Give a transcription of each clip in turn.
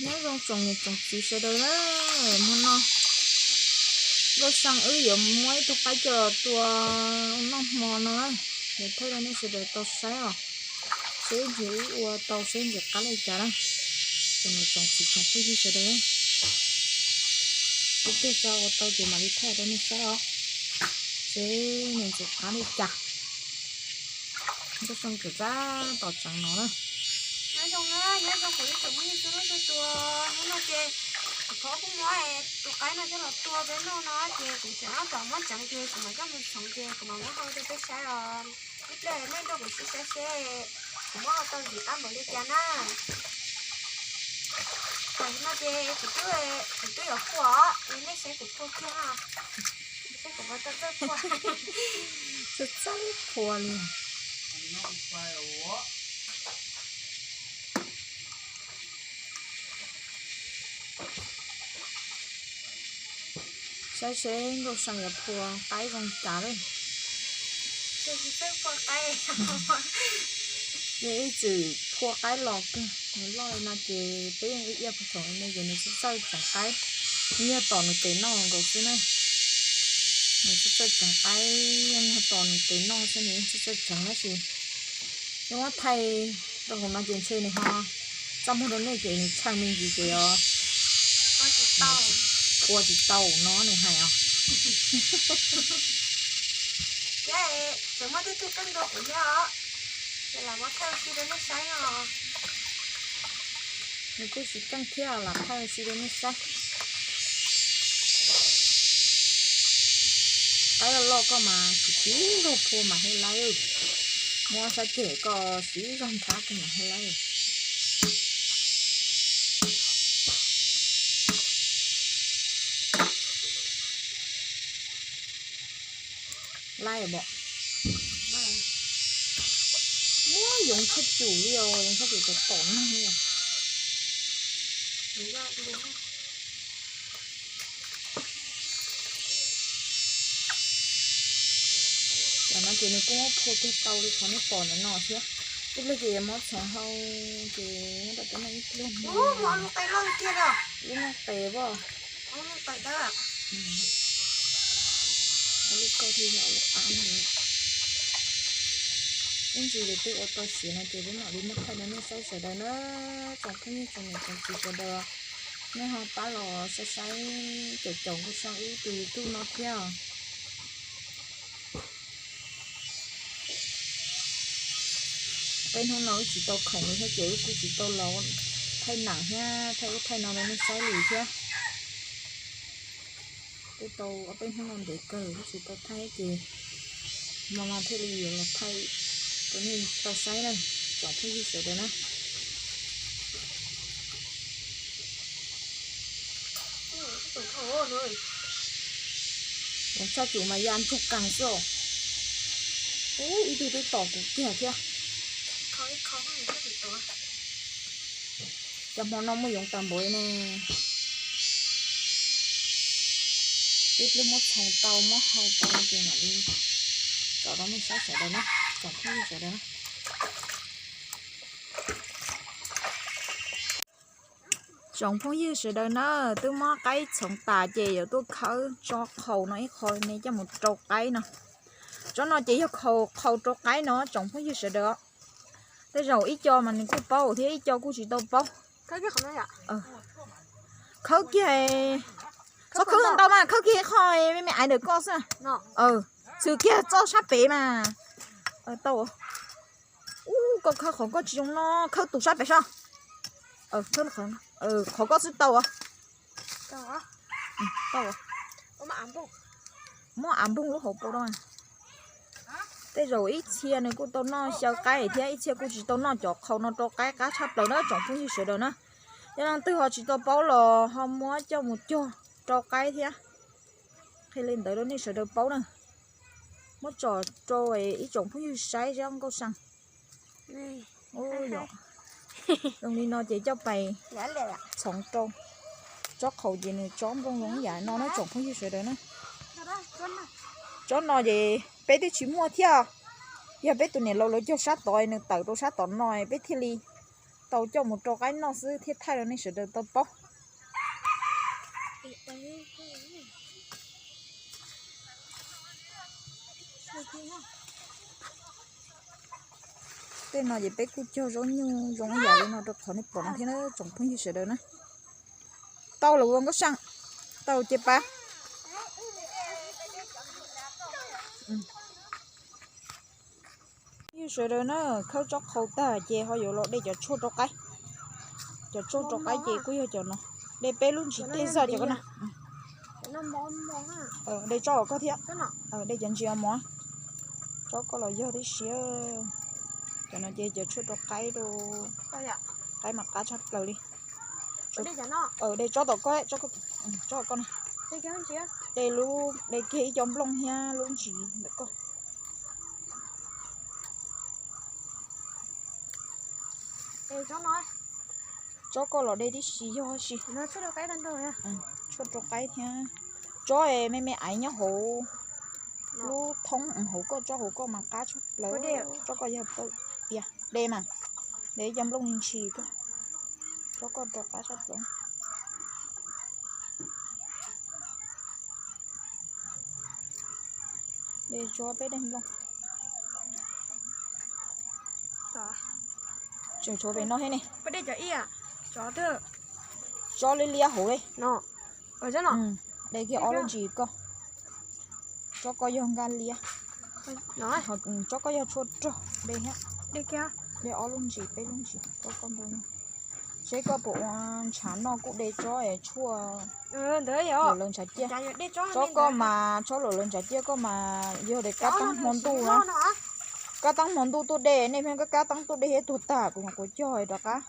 Nyob zoo tsoom niam tsoom txiv sawv daws na, hmo no Nkauj Xeeb wb yuav muab ib tug qaib coj los tua noj hmo no na, yuav thaij rau nej sawv daws tau saib os, seb ntsis wb ua tau seb ntsis qab li cas na. Tsoom niam tsoom txiv tsoom phooj ywg sawv daws, ib pliag tso ua tau ces mam li thaij rau nej saib os, seb nws ntsis qab li cas. Nkauj Xeeb tseem tab tom tseev no na. Nyob zoo na, nyob zoo kuv ib tsoom phooj ywg txhua leej txhua tus, hnub no ces kuv phob kuj muab tus qaib no coj los tua peb noj no ces kuv tseem tab tom muab tseev ces kuv mam coj mus txhoov ces kuv mam muab hau rau peb saib os. Ib pliag nej nrog kuv sib saib seb kuv muab hau tau ntsis qab npaum li cas na. Tam sim no ces kuv twb, kuv twb yuav phua os, nej saib kuv phua kiag os. Seb kuv puas tau txawj phua. Txawj txawj phua li. Saib seb Nkauj Xeeb yuav phua qaib zoo cas lawm. Nws ib txwm phua qaib los kawg, nws loj li no ces peb yeej ib yam puag thaum ub ne ces nws txawj txawj tseev qaib, nws yog tom nws tes noj nkaus xwb na. Nws txawj txawj tseev qaib, yeej yog tom nws tes noj xwb, nws yeej txawj txawj tseev tab sis nws muab thaij rau hauv no ces ntshe nws ho txaj muag rau nej ces nws tshaw me ntsis ces os, phua tsis tau no nws hais os. Thiab tseem muaj tej tug keej dua kuv thiab os, ces lam muab thaij ua si rau nej saib os. Nws kuj tsis keej thiab lam thaij ua si rau nej saib. Qaib loj loj koj mas tsis tib nkaug phua mas he laib, muab sab ceg koj siv zog nrhab kawg mas he laib. Laib os. Muab yoov tshaj cum li os, yoov tshaj cum tom tom neeg li os. Cov no ces nws kuj muab phua kiag tau li qhov nej pom ntawm no thiab. Ib pliag ces yuav muab txhoov hau ces muab rau peb noj ib pliag. Lub noj qes as, lub koj thiaj yog lub qab. Ib ntsis lwm twg ua tau siav no ces peb mam li muab thaij rau nej saib sawv daws na. Tsoom phooj ywg tsoom niam tsoom txiv sawv daws, nej ho pab los saib saib caum caum Nkauj Xeeb wb tus YouTube no thiab. Peb hnub no wb tsis tau khoom li thiab ces wb kuj tsis tau los thaij nam thiab thaij ub thaij no rau nej saib li thiab. Twb tau ob peb hnub no ntev kawg wb tsis tau thaij ces hmo no thiaj li yuav los thaij rau nej tau saib na, tsoom phooj ywg sawv daws na. Yoov tshaj cum mas ya ntsuag qees xwb os. Ub, ib tug twb tom kuv kiag thiab. Cov hmo no muaj yoov tag npaum li ne. Ib pliag muab txhoov tau muab hau tau ces mam li tso rau nej saib sawv daws na, tsoom phooj ywg sawv daws na. Tsoom phooj ywg sawv daws na, twb muab qaib txhoov tas ces yuav tuaj khawb tsob qhaus no ib qho ne coj mus rau qaib no. Tsob no ces yog qhaus rau qaib no tsoom phooj ywg sawv daws. Tej zaum ib co mas nws kuj paub thiab ib co kuj tsis tau paub. Khawb kiag, txhob khawb ntau mas khawb kiag ib qho me me aiv ntawm koj xwb. Txhwm kiag txoj sab pem mas tau. Ub, koj khawb qhov koj tsis zoo no, khawb tus sab pem sab. Qhov koj xwb tau. Muab av npoog lub hauv paus rau. Tej zaum ib txhia nws kuj tau noj xyaw qaib thiab ib txhia kuj tsis tau noj cov qhaus no rau qaib qab tshaj plaws na tsoom phooj ywg sawv daws na. Yog leej twg ho tsis tau paub los ho muab coj mus cog rau qaib thiab. Qhia li ntawd rau nej sawv daws paub na. Muab tso rau ib tsoom phooj ywg saib zeb nkauj seej. Zoo li no ces coj pais txhoov rau. Tsob qhaus ces nws tsob nplooj zoo yam no na tsoom phooj ywg sawv daws na. Tsob no ces peb twb tsis muaj thiab. Yog peb tus niam laus lawv cog sab tod nws tawm rau sab tom no peb thiaj li tau coj mus rau qaib noj xwb thiaj thaij rau nej sawv daws tau paub. Tej no ces peb kuj cog zaub nyuj zoo ib yam li no rau qhov nej pom no thiab na tsoom phooj ywg sawv daws na. Tau lawm ua Nkauj Seej, tau ces pab. Phooj ywg sawv daws na, khawb tsob qhau tag ces ho yuav los de cov tshuaj rau qaib. Cov tshuaj rau qaib ces kuj yog cov no. De peb lub ntsis tej zaj cov ko na. De tsob kom koj thiab. De cov ntsis mov. Tsob koj los yog tib si. Cov no ces cov tshuaj rau qaib rau. Qaib mas qab tshaj plaws li. De tsob tom koj, tsob koj na. De lub, de kiag ib co nplooj thiab lub ntsis ntawm koj. Tsob koj los de tib si yog si. Tshuaj rau qaib thiab. Tsob me me aiv nyob hauv lub thoob hauv koj, tsob hauv koj mas qab tshaj plaws. Tsob koj yog pawg tiag de mas, de ib co nplooj ntshis koj. Tsob koj rau qab tshaj plaws. De tsob peb daim nplooj. Tseem tshuav pem no thiab ne. Tsob liab liab hauv li. De kiag ob lub ntsis koj. Tsob koj yog nkaj liab. Tsob koj yog tshuaj rog de thiab. De ob lub ntsis peb lub ntsis tsob koj nplooj. Seb koj puas ua ntshav noj kuj de tsob tshuaj luam lawv ntshav ciaj. Tsob koj mas tsob luam lawv ntshav ciaj koj mas yog de kab teeb hmo ntuj na. Kab teeb hmo ntuj tuaj de nej pheej kab kab teeb tuaj de thiab tuag tag kuv nyuam qhuav cog rov qab.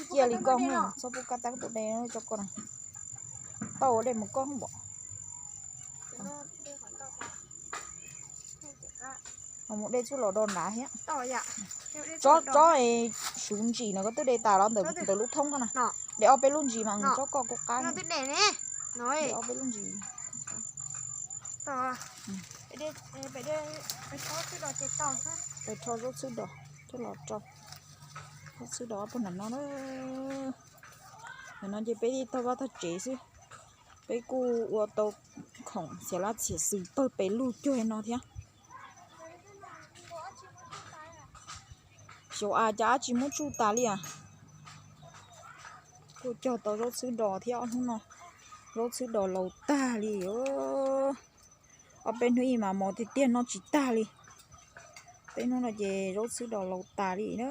Cia li koj txhob pub kab teeb tuaj de tsob koj na. Tau ua dej mus koj npom. Mus de txuj los do nrad thiab. Tsob, tsob suv ntsis no koj twb de tas los ntawm lub thoob koj na. De ob peb lub ntsis mas tsob koj kuj qab. De ob peb lub ntsis. Peb rho zaub txhwb dos coj los rau. Zaub txhwb dos ob pawg nram no na. Ntawm no ces peb tij tog vaj tog tsev xwb. Peb kuj ua tau khoom txiav lab txiav xws pawg pes lug cuag no thiab. Xyov a cas dab tsi muab tsuj tas li as. Kuj cog tau zaub txhwb dos thiab ob hnub no. Zaub txhwb dos laus tag li. Ob peb hnub ib mas mos tiag tiag noj tsis tag li. Peb hnub no ces zaub txhwb dos laus tas li na.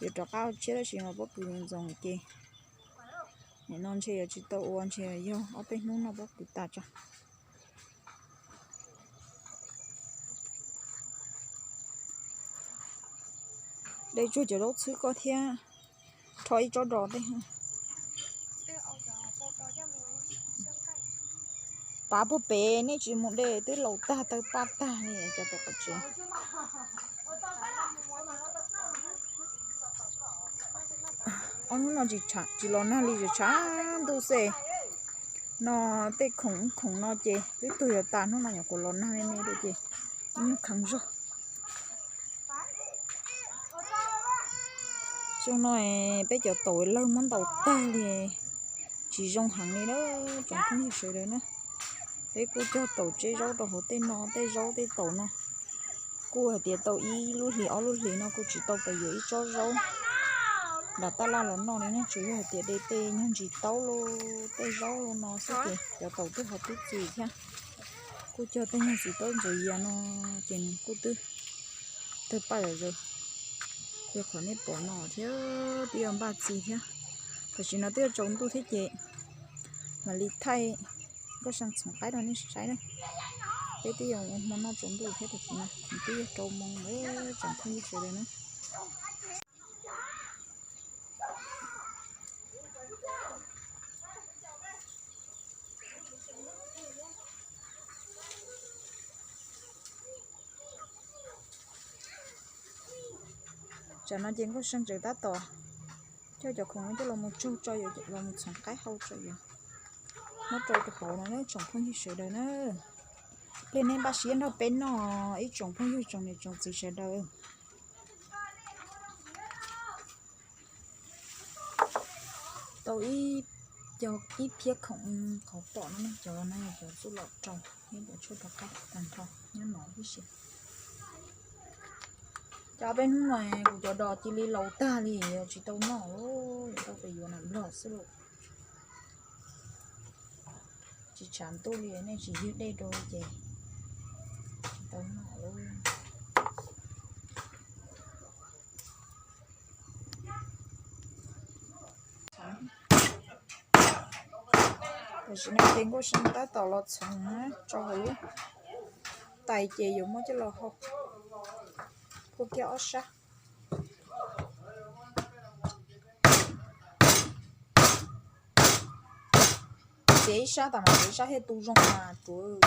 Yuav rov qab ua tshiab tab sis mas pob kws ntxoos ces nim no ntshe yuav tsis tau ua ntshe yog ob peb hnub no pob kws tas tso. De tsuag cov zaub txhwb koj thiab. Rho ib tsob dos tej. Pav puag pem nej tsis mus de twb laus tag tawg paj tag li cov tom qab tsev. Ob hnub no tsis los nag li, tshav ntuj xwb. No tej khoom khoom no ces twb tuag yuav tas, hnub no nyuam qhuav los nag me me rau ces ib nyuag kheev zog. Xyoo no peb cov taum lawg muab ntaus tag li, tsis zoo heev li na tsoom phooj ywg sawv daws na. Peb kuj cog taum tseb zaub rau hauv tej no, tej zaub tej taum no kuj hais tias tau ib lub hlis ob lub hlis no kuj tsis tau pes yuav ib tsob zaub nram tab laj los noj li ne, tsuas yog hais tias de tej nyuag ntsis taub los tej zaub los no xwb ces cov taum twb ho tub txi thiab. Kuj cog tej nyuag txiv taub ntxuav yias no ces nws kuj twb tawg paj zom zaws li qhov nej pom no thiab, twb yuav npaj txi thiab. Tam sim no twb yuav tsaus ntuj thiab ces mam li thaij Nkauj Seej txhoov qaib rau nej saib na. Peb twb yuav ua hmo noj tsaus ntuj thiab, tam sim no twb yuav rau moo lawm tsoom phooj ywg sawv daws na. Tsam no ces Nkauj Seej tseem tab tom coj cov khoom no coj los mus tsaug tso, yuav los mus txhoov qaib hau tso, yuav muab rau rau hauv no na tsoom phooj ywg sawv daws na. Hle nej npaj siab nrog peb noj ib tsoom phooj ywg tsoom niam tsoom txiv sawv daws. Tau ib co, ib phiab khoom qhov pom no, cov no yog cov txuj lom rau thiab cov tshuaj rov qab tag nrho nyob no tib si. Cov peb hnub no kuv cov dos cia li laus tag li, tsis tau noj, tau pes yuav nam nplog xwb lauj. Tsis tshav ntuj li, nej tsis ywg dej rau ces tsis tau noj lauj. Tam sim no ces Nkauj Seej tab tom los txhoov tso hauv lub tais ces yuav muab coj los hau, phua kiag ob sab. Txiav ib sab tas mas txiav ib sab thiaj tu zoo mas ruav.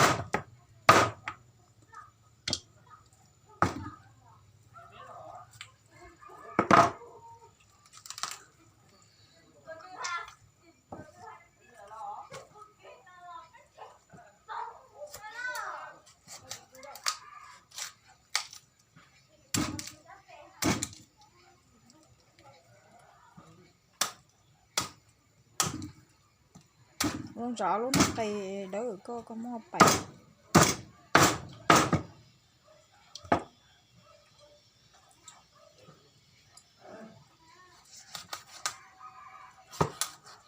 Lub ntsam lub nqe dawb koj, koj muab pais.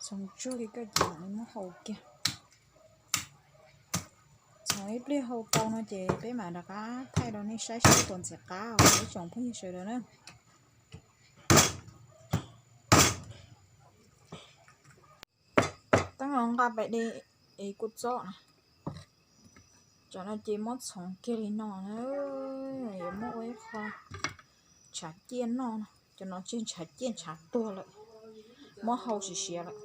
Txhoov tsuag li koj ces mam li muab hau kiag. Txhoov ib pliag hau tau no ces peb mam rov qab thaij rau nej saib seb puas ntxim qab os ib tsoom phooj ywg sawv daws na. Teeb los nqa pais de es kua txob na. Cov no ces muab txhoov kiag li no na, yuav muab ua ib qho ntshav ciaj noj. Cov no ces ntshav ciaj ntshav tuag lawm, muab hau siav siav lawm.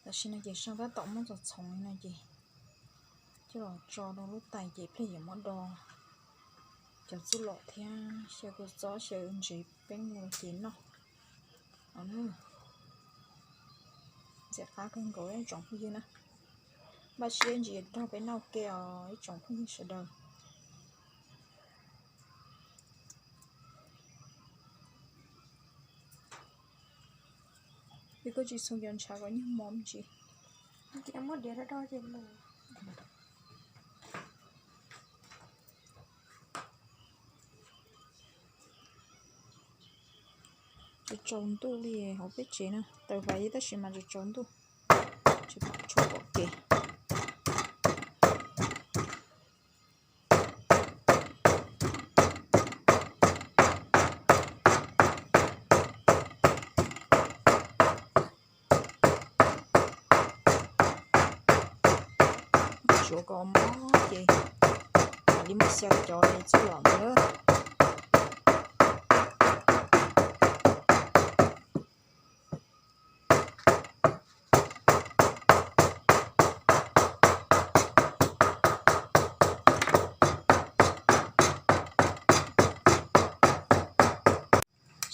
Tam sim no ces Seej tab tom muab txhoov txhoov li no ces coj los tso rau lub tais ces pliag yuav muab do cov txuj lom thiab xyaw kua txob xyaw ntsev peb mus ces noj. Ntxim qab kawg nkaus ib tsoom phooj ywg na. Npaj siab ntsis nrog peb noj ua ke os ib tsoom phooj ywg sawv daws. Yog koj tsis txhoov cov ntshav kom nyuag mov me ntsis. Tsaus tsaus ntuj li hauv peb tsev na, taws hlais tab sis mas tsaus tsaus ntuj, tsis pom kev. Tsuav kom mob ces mam li muab xyaw cov txuj lom ntawd.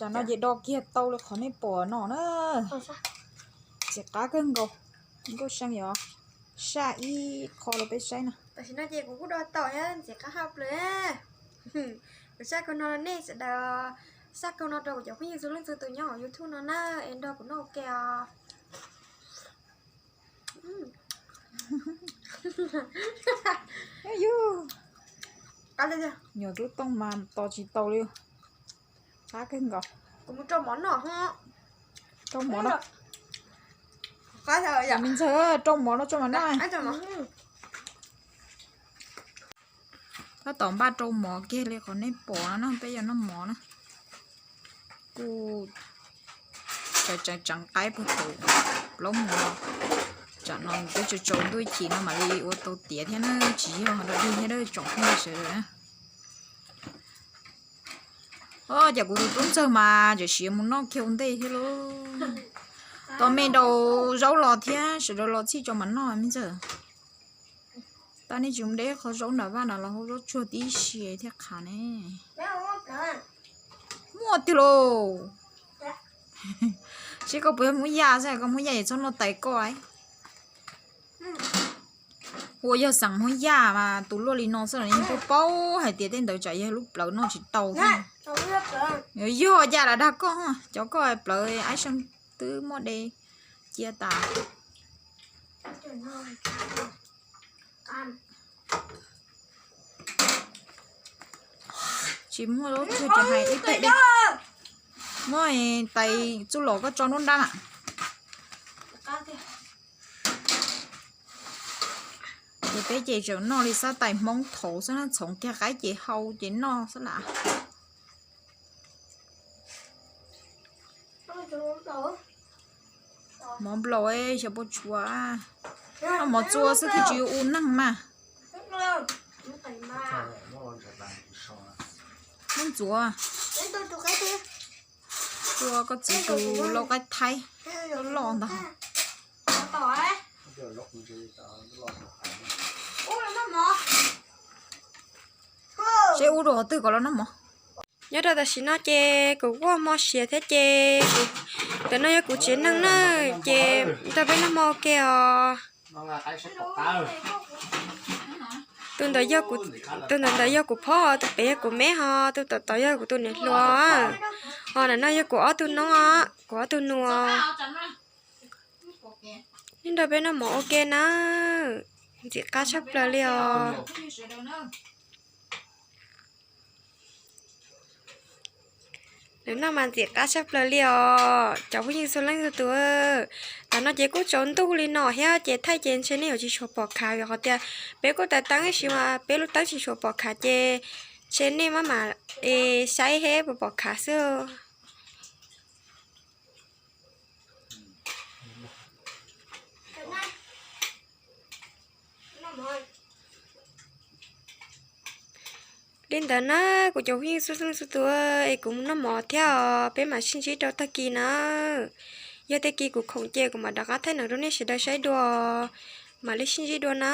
Tsam no ces do kiag tau li qhov nej pom no na. Ntxim qab kawg nkaus, Nkauj Seej yuav saj ib qho rau peb saib no. Tam sim no ces kuv kuj do tau thiab ntxim qab haj plaws. Kuv saj kaug no rau nej sawv daws, saj kaug no rau kuv cov phooj ywg txhua leej txhua tus nyob hauv YouTube no na, es nrog kuv noj ua ke os. Nyuam tub tooj mas tos tsis tau li. Qab kawg nkaus. Kuv mus rau mov noj. Rau mov no. Me ntxawg, rau mov no tso mas noj. Tab tom npaj rau mov kiag li qhov nej pom no na, peb yuav noj mov na. Kuj tseev tseev qaib puag thaum plaub moos, tsam no peb tsaus tsaus ntuj ib chim no mam li ua tau tiav thiab na, tsis yog dog dig thiab tsoom phooj ywg sawv daws na. Os, cas kuv tus tub ntxawg mas tseem siav mus noj kiag ua ntej thiab lauj. Tos me daus zaub los thiab sawv daws los txhij tso mas noj me ntxawg. Tab nej tsis mus de qhov zaub nram vaj nram los hau zaub tsuag tib si thiaj qhav ne. Muaj tiag lauj. Seb koj puas muab yaj xwb, koj muab yaj es txhob noj tais koj. Ua yog xeem Hmoob Yaj mas tus luaj li no xwb los yeej paub paub hais tias tej ntawd tsam yog lub plawv noj tsis tau. Yog yaj lam dag koj, cov koj plawv aib seem twb muaj de cia tas. Tsis muaj lub tsuag ces hais ib teg dej. Muab tais txuj lom koj tso nruab nrab mas. Ces peb ces tseem noj li xab tais Hmoob thaud xwb na, txhoov kiag qaib ces hau ces noj xwb las. Mov nplaum xyov puas tshuav, noj mov txua xwb thiaj tsis u neeg mas. Muab ntxuav, tua koj txiv tus lau qaib thaib loj ntag. Seb ub rau qhov twg kom los noj mov. Nyob rau tam sim no ces kuv kuj hmo siav thiab ces kuv, ntawm no yog kuv tsev neeg na, ces nrog peb noj mov ua ke os. Tus ntawd yog kuv, tus ntawm ntawd yog kuv phob, tus pem yog kuv me ho, tus tom tod yog kuv tus niam hluas. Ho ntawm no yog kuv ob tug noob, kuv ob tug nus. Nej nrog peb noj mov ua ke na, ntxim qab tshaj plaws li os. Lawv noj mas ntxim qab tshaj plaws li os cov phooj ywg txhua leej txhua tus. Tam no ces kuj tsaus ntuj li no thiab ces thaij ces ntshe nej yuav tsis tshua pom khav vim qhov tias peb kuj tais teeb ib sim mas peb lub teeb tsis tshua pom khav ces ntshe nej maj mam es saib thiab puas pom khav xwb. Li ntawd na, kuv cov phooj ywg txhua leej txhua tus, es kuv mus noj mov thiab os, peb mam sib ntsib rau tag kis na. Yog tag kis kuv khoom ces kuv mam rov qab thaij neem rau nej sawv daws saib dua, mam li sib ntsib dua na.